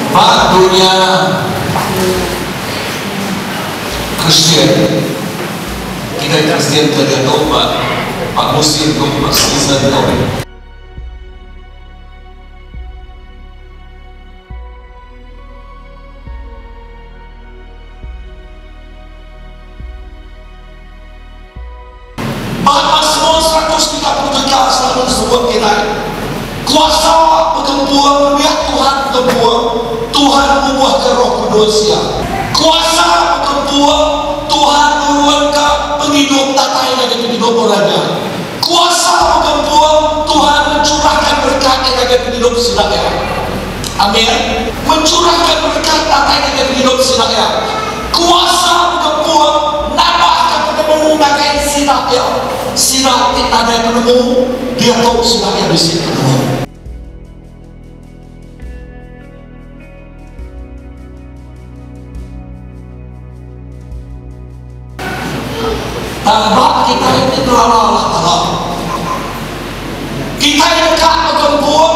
Ba dunya Kristian, kitai Kristian ke diatu ba ba musim tu, ba season tu. Ba Masmur 133 selalu disebut kitai, Kuasa begempur nembiak Tuhan begempur, Tuhan ngubahka Roh Kudus Iya. Kuasa begempur, Tuhan nurunka pengidup datai ngagai pengidup orang nya. Kuasa begempur, Tuhan mencurahkan berekat iya ngagai pengidup sida iya. Amin. Mencurahkan berekat datai ngagai pengidup sida iya. Kuasa begempur nambahka penemu ngagai sida iya. Sida ti nadai penemu, diatu sida iya bisi penemu. Tang ba kitai ti ngelala Allah Taala, kitai deka begempur.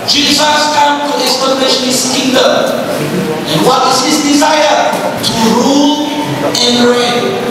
Jesus come to establish his kingdom and what is his desire? To rule and reign.